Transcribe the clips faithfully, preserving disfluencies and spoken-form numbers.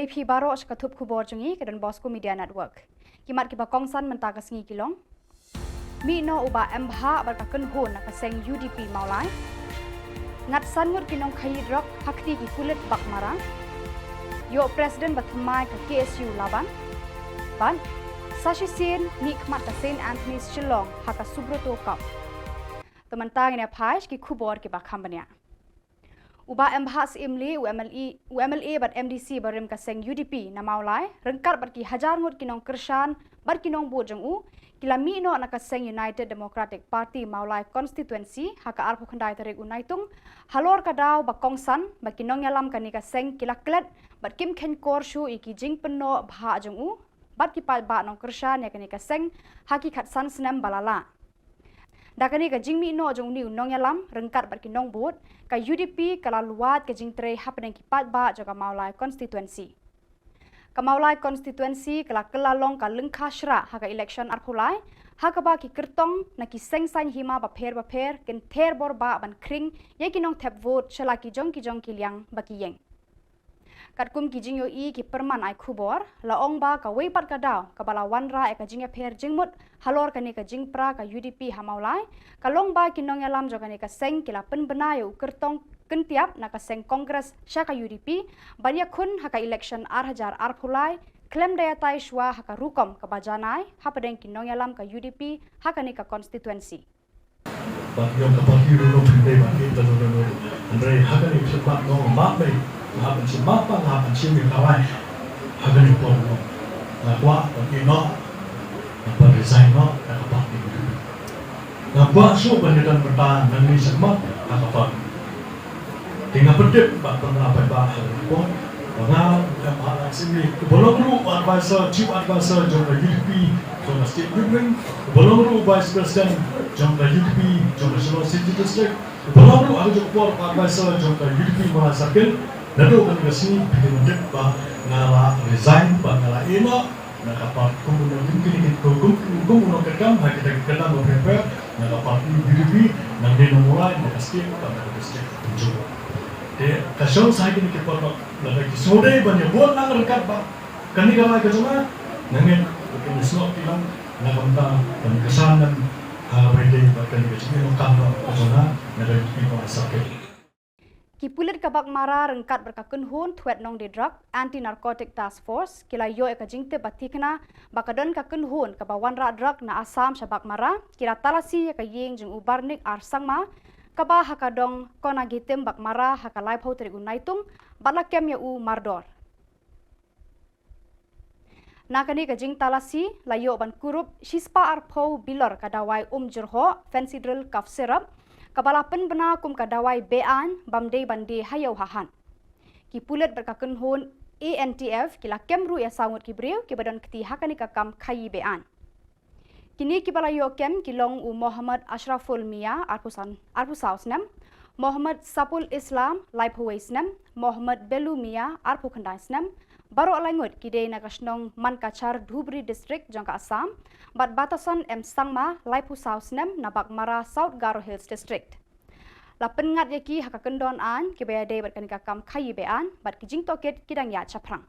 Phi baroh sha ka thup khubor jong ngi ka Don Bosco Media Network. Ki mat kiba kongsan mynta ka sngi ki long: Mih noh u Bah M Bhah bad ka kynhun na ka seng U D P Mawlai. Ngat san ngut ki nongkhaïi drok ha kti ki pulit Baghmara. Ïoh president ba thymmai ka K S U Laban. Bad sa shisien mihkhmat ka Saint Anthony's Shillong ha ka Subroto Cup. Te mynta ngin ïa phai sha ki khubor kiba kham bniah. U Bah M Bhah Syiemlieh, u M L A, u M L A bad M D C barim ka seng U D P na Mawlai, ryngkat bad ki hajar ngut ki nongkyrshan bad ki nongbud jong u, ki la mih noh na ka seng United Democratic Party Mawlai Constituency ha ka arphew khyndai tarik u Naitung, halor ka daw ba kongsan ba ki nongïalam kane ka seng ki la klet bad kim kheiñkor shuh ïa ki jingpynnoh bhah jong u bad ki paidbah nongkyrshan ïa kane ka seng ha ki khatsan snem ba la lah. Da kane ka jingmih noh jong une u nongïalam ryngkat bad ki nongbud, ka U D P ka la luwat ka jingtrei hapdeng ki paidbah jong ka Mawlai Constituency. Ka Mawlai Constituency ka la kylla long ka lyngkha shrah ha ka election arphew lai, ha kaba ki kyrtong na ki seng saiñ hima bapher bapher kin ther bor bha ban khring ïa ki nongthep vote sha la ki jong ki jong ki liang ba ki ïeng. Katkum ki jingïohi ki pyrman ai khubor, la ong ba kawei pat ka daw kaba la wanrah ïa ka jingïapher jingmut halor kane ka jingpra ka U D P ha Mawlai ka long ba ki nongïalam jong kane ka seng ki la pynbna ïa u kyrtong kyntiap na ka seng Congress sha ka U D P ban ïakhun ha ka election ar hajar arphew lai, khlem da ïatai shuwa ha ka rukom kaba janai hapdeng ki nongïalam ka U D P ha kane ka constituency. Bad ïa ka party ruh nong pynbeit bad ïa ka ruh nong. Hynrei ha kane ka khmat nong map mei, nga hap ban shim map, nga hap ban shim ïa ka rai. Ha kane ka por nong, nga kwah ban ïeh noh, nga kwah resign noh na ka party. Nga kwah shuh ban ïadon bynta nangne shakhmat ha ka party. Te nga pyntip bad pynbna paidbah ha kane ka por ba nga, em, ha la simi uba long ruh u advisor, chief advisor jong ka U D P jong ka state government, uba long ruh u vice president jong ka U D P jong ka Shillong City District, uba long ruh ha kajuh ka por u advisor jong ka U D P Mawlai Circle. Naduh kane ka sngi phi dei ban tip ba nga la resign bad nga la ïeh noh na ka party kum u nongkynnoh, kum, kum, kum u nongkynnoh ha kita ki kyrdan bapher bapher na ka party U D P, nangne na Mawlai, na ka state bad na ka district. Te ka shong sa ha kine ki por ba lada ki sngewdei ban ïa vote lang ryngkat bad kane ka rai ka jong nga, nangne kin ïasnoh ki lang na ka bynta ban kyrshan lang ha kaba ïadei bad kane ka jingïakhun ka jong nga na ka jingim ba nga sah. Ki pulit ka Baghmara ryngkat bad ka kynhun thwet nongdie drug Anti Narcotic Task Force ki la ïoh ïa ka jingtip ba thikna ba ka don ka kynhun kaba wanrah drug na Assam sha Baghmara, ki la talasi ïa ka ïing jong u Barnik R Sangma kaba ha ka dong Konagitim Baghmara ha ka laiphew tarik u Naitung bad la kem ïa u mardor. Na kane ka jingtalasi la ïoh ban kurup shispah arphew bilor ka dawai um jyrhoh, Phensedryl cough syrup, kaba la pynbna kum ka dawai be-aiñ bym dei ban die ha ïew ha hat. Ki pulit bad ka kynhun A N T F ki la kem ruh ïa saw ngut ki briew kiba don kti ha kane ka kam khaïi be-aiñ. Kine kiba la ïoh kem ki long u Mohammad Ashraful Mia, arphew san, arphew saw snem, Mohammad Sapul Islam, laiphew wei snem, Mohammad Belu Mia, arphew khyndai snem, baroh lai ngut ki dei na ka shnong Mankachar, Dhubri District jong ka Assam, bad Batason M Sangma, laiphew saw snem, na Baghmara, South Garo Hills District. La pynngat ïa ki ha ka kyndon aiñ kiba ïadei bad kane ka kam khaïi be-aiñ bad ki jingtohkit ki dang ïaid shaphrang.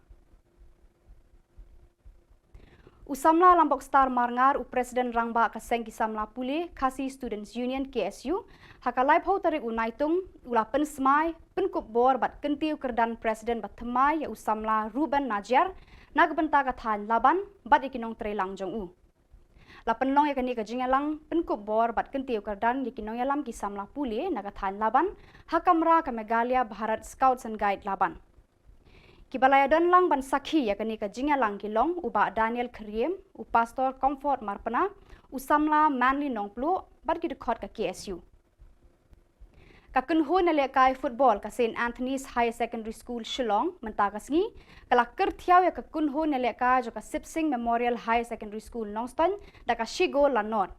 U samla Lambok Star Marngar, u President Rangbah ka seng ki samla pule Khasi Students Union, K S U, ha ka laiphew tarik u Naitung u la pynsmai, pynkup bor bad kyntiew kyrdan President ba thymmai ïa u samla Ruben Najiar na ka bynta ka thaiñ Laban bad ïa ki nongtrei lang jong u. La pynlong ïa kane ka jingïalang pynkup bor bad kyntiew kyrdan ïa ki nongïalam ki samla pule na ka thaiñ Laban ha kamra ka Meghalaya Bharat Scouts and Guide Laban. Kiba la ïadon lang ban sakhi ïa kane ka jingïalang ki long u Bah Daniel Kyriem, u Pastor Comfort Marpna, u samla Manly Nongpluh bad ki dkhot ka K S U. Ka kynhun ïalehkai football ka Saint Anthony's Higher Secondary School Shillong mynta ka sngi ka la kyrthiaw ïa ka kynhun ïalehkai jong ka Sip Sing Memorial Higher Secondary School Nongstoiñ da ka shi gol la nod.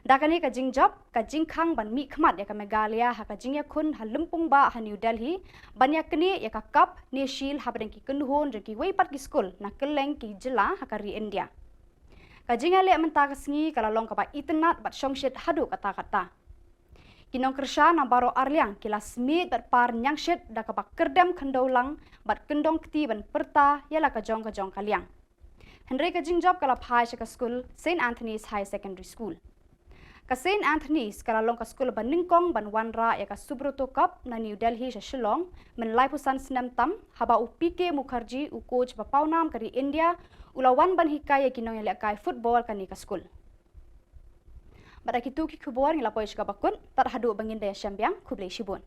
Da kane ka jingjop, ka jingkhang ban mihkhmat ïa ka Meghalaya ha ka jingïakhun ha Lympung Bah ha New Delhi ban ïaknieh ïa ka cup ne shield hapdeng ki kynhun jong kiwei pat ki skul na kylleng ki jylla ha ka ri India. Ka jingïaleh mynta ka sngi ka la long kaba itynnad bad shongshit haduh katta katta. Ki nongkyrshan na baroh arliang ki la smiej bad par ñiangshit da kaba kyrdem khyndew lang bad kyndong kti ban pyrta ïa la ka jong ka jong ka liang. Hynrei ka jingjop ka la phai sha ka skul Saint Anthony's High Secondary School. Ka Saint Anthony's ka la long ka skul ba nyngkong ban wanrah ïa ka Subroto Cup na New Delhi sha Shillong mynlaiphew san snem tam, haba u P K Mukherjee, u coach ba pawnam ka ri India, u la wan ban hikai ïa ki nongïalehkai football kane ka skul. Bad da kitu ki khubor ngi la poi sha kaba kut, tad haduh ba ngin da ïashem biang, khublei shibun.